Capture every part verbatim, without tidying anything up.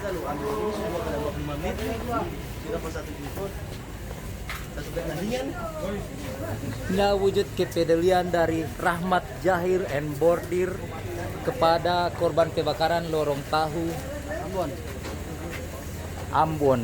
Lalu ambil ini semua pada dua puluh lima menit, sudah pas satu juta. Satu pertandingan. Inilah wujud kepedulian dari Rahmat Jahir and Bordir kepada korban kebakaran Lorong Tahu, Ambon. Ambon.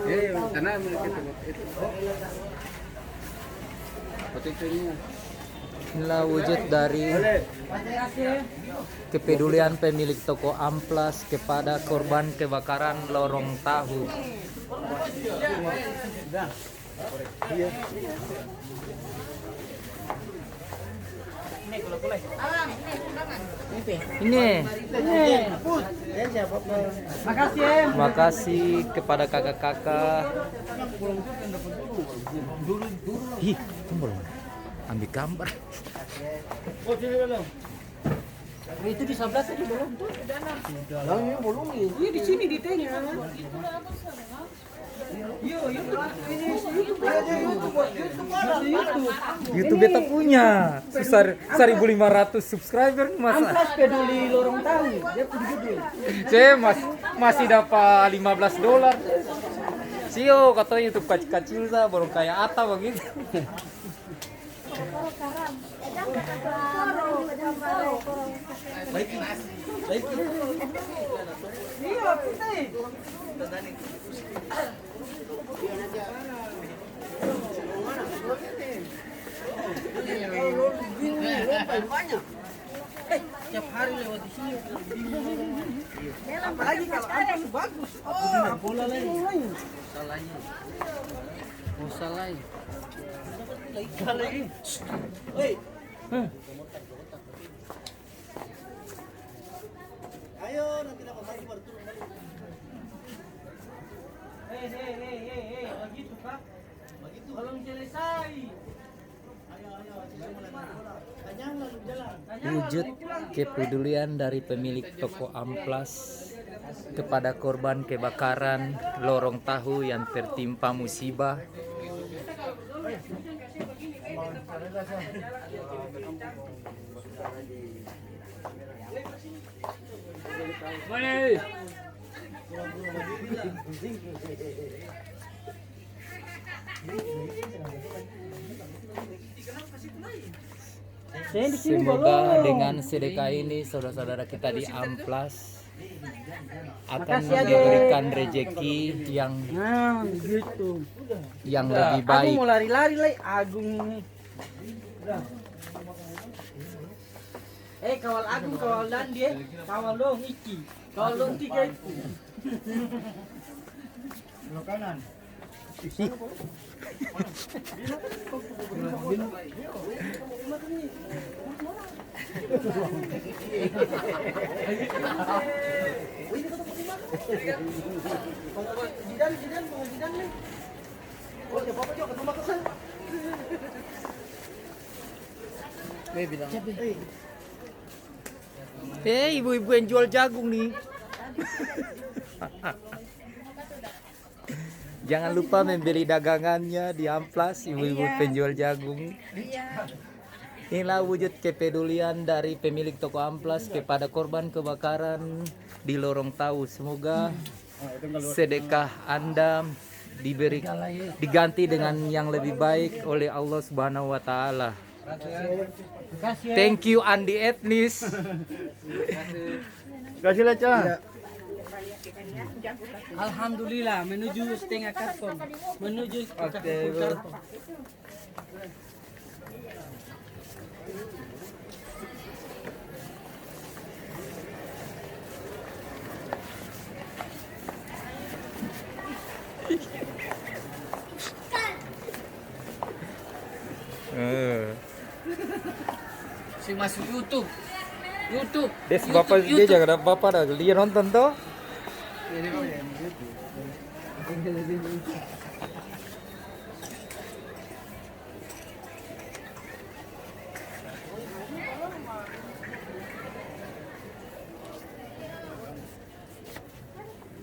Eh, tenang, itu, itu. Foto itu ini. Inilah wujud dari kepedulian pemilik toko amplas kepada korban kebakaran Lorong Tahu. Ini. Makasih, eh. Makasih kepada kakak-kakak. Ih, itu belum ambil gambar. Oh, itu di sebelah tadi belum tuh. Sudah. Yang ini belum nih. Iya, di sini di tengah. Iya, YouTube. Ini YouTube. YouTube beta punya. Susah, seribu lima ratus subscriber, masa? Amplas peduli lorong tahu. Dia punya judul. Saya mas-, masih dapat lima belas dolar. Sio, katanya YouTube kacil-kacil sa, baru kayak Ata begitu. Tiap hari lewat di sini. Apalagi kalau amplas bagus. Oh, bola lagi. Bola lagi. Bosa lai. Hei. Ayo, nanti nama mati baru turun balik. Hei, hei, hei, hei, hei, bagitu ka? Bagitu. Balong selesai. Ayo, ayo, ayo, ayo. Kanyang lalu jalan. Wujud kepedulian dari pemilik toko amplas kepada korban kebakaran lorong tahu yang tertimpa musibah. Semoga dengan sedekah ini, saudara-saudara kita di amplas akan diberikan rejeki yang, yang lebih baik. Agung mau lari-lari lai, Agung ini. Eh, kawal Agung, kawal Dandi, eh. Kawal dong, Iki. Kawal dong, tiga itu. Sebelah kanan. Jidan, Jidan, Jidan nih. Oh, siapa juga ketemu kesel? Eh, bilang. Eh, ibu-ibu yang jual jagung nih. Jangan lupa membeli dagangannya di amplas, ibu-ibu penjual jagung. Inilah wujud kepedulian dari pemilik toko amplas kepada korban kebakaran di Lorong Tahu. Semoga sedekah Anda diberi, diganti dengan yang lebih baik oleh Allah Subhanahu wa Ta'ala. Thank you, Andi Etnis. Kasih lah, Ca. Alhamdulillah, menuju setengah karton. Menuju karton. Si masuk YouTube. YouTube. Des, YouTube, bapa dia YouTube. Jaga ada bapa dah. Dia nonton to.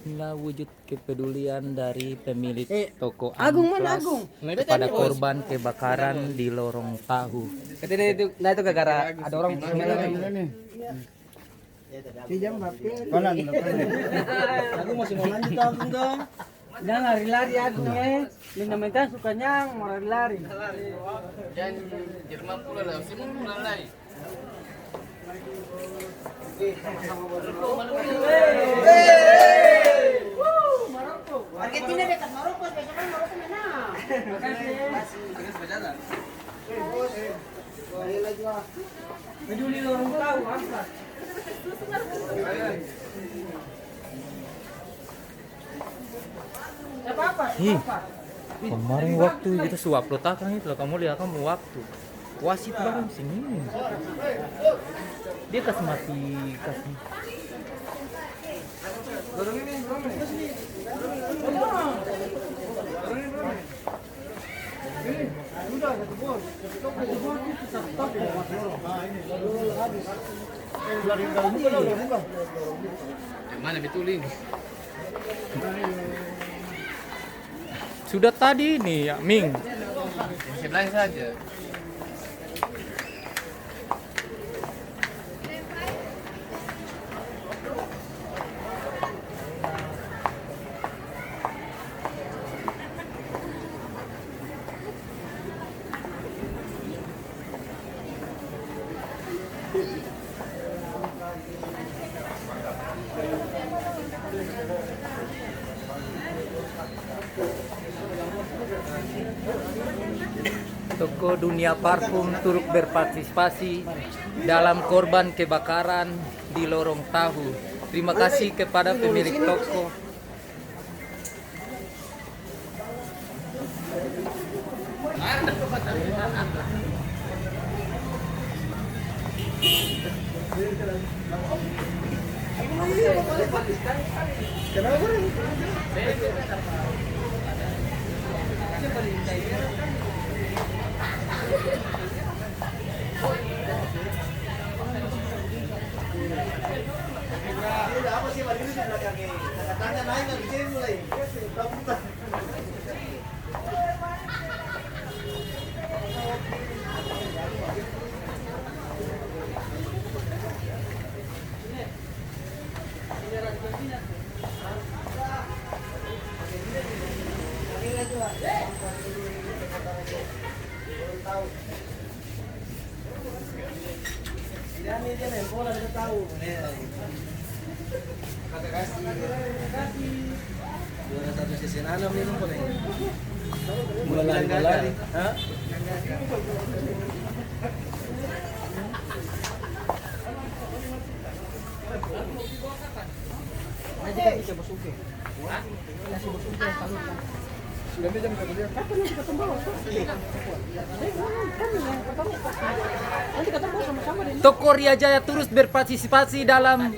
Inilah wujud kepedulian dari pemilik toko Agung mana, Amplas Agung? Kepada korban kebakaran di Lorong Tahu. Katanya itu, nah, itu gara-gara ada orang. Konan, konan. Agung masih mau lanjut, Agung, dong. Jang lari-lari, Agung, eh. Minta-minta suka nyang, mau lari-lari. Jang Jerman pula lah, sini pula lai. Argentina dekat Maroko, biasa kan Maroko menang. Peduli Lorong Tahu, apa? Ih, kemarin waktu beta su upload akang itu, lah kamu lia akang pung waktu. Wasit barang sini. Dia kas mati, kas. Yang mana betul ini? Sudah tadi ini, ya, Ming. Yang sebelah saja. Toko Dunia Parfum turut berpartisipasi dalam korban kebakaran di Lorong Tahu. Terima kasih kepada pemilik toko. Juara satu season anam ni, dong, paling. Mulai lari, mulai lari. Hah? Toko Ria Jaya turut berpartisipasi dalam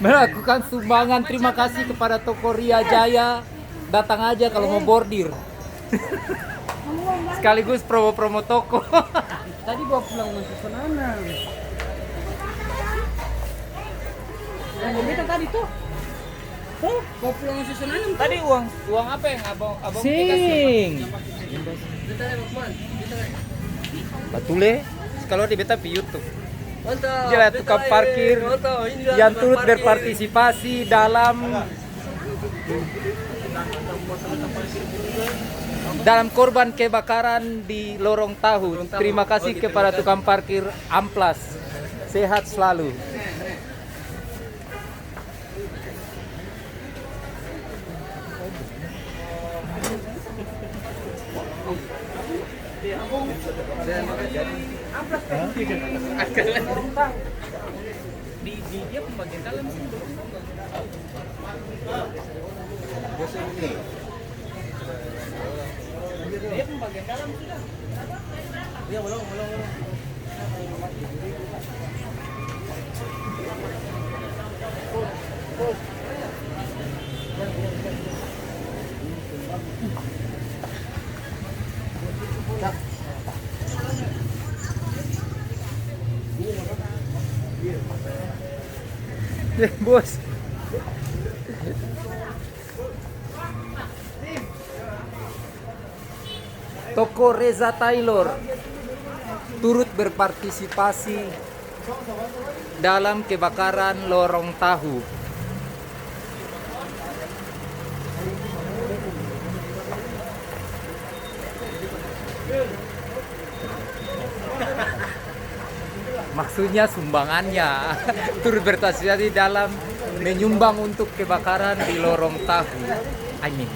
melakukan sumbangan. Terima kasih kepada Toko Ria Jaya. Datang aja kalau mau bordir. Sekaligus promo-promo toko. Tadi bawa pulang uang susun anam. Yang beta tadi tuh. Tuh, bawa pulang uang susun anam tuh. Tadi uang, uang apa yang abang, abang kasih? Sing. Batule, kalau di beta pi YouTube. Mantap. Inilah tukang parkir yang turut berpartisipasi dalam dalam korban kebakaran di Lorong Tahu. Terima kasih kepada tukang parkir Amplas. Sehat selalu. Di, di dia pembagian dalam sini belum. Nih. Eh, bos. Toko Reza Taylor turut berpartisipasi dalam kebakaran lorong tahu. Maksudnya sumbangannya turut berpartisipasi dalam menyumbang untuk kebakaran di lorong tahu. Amin.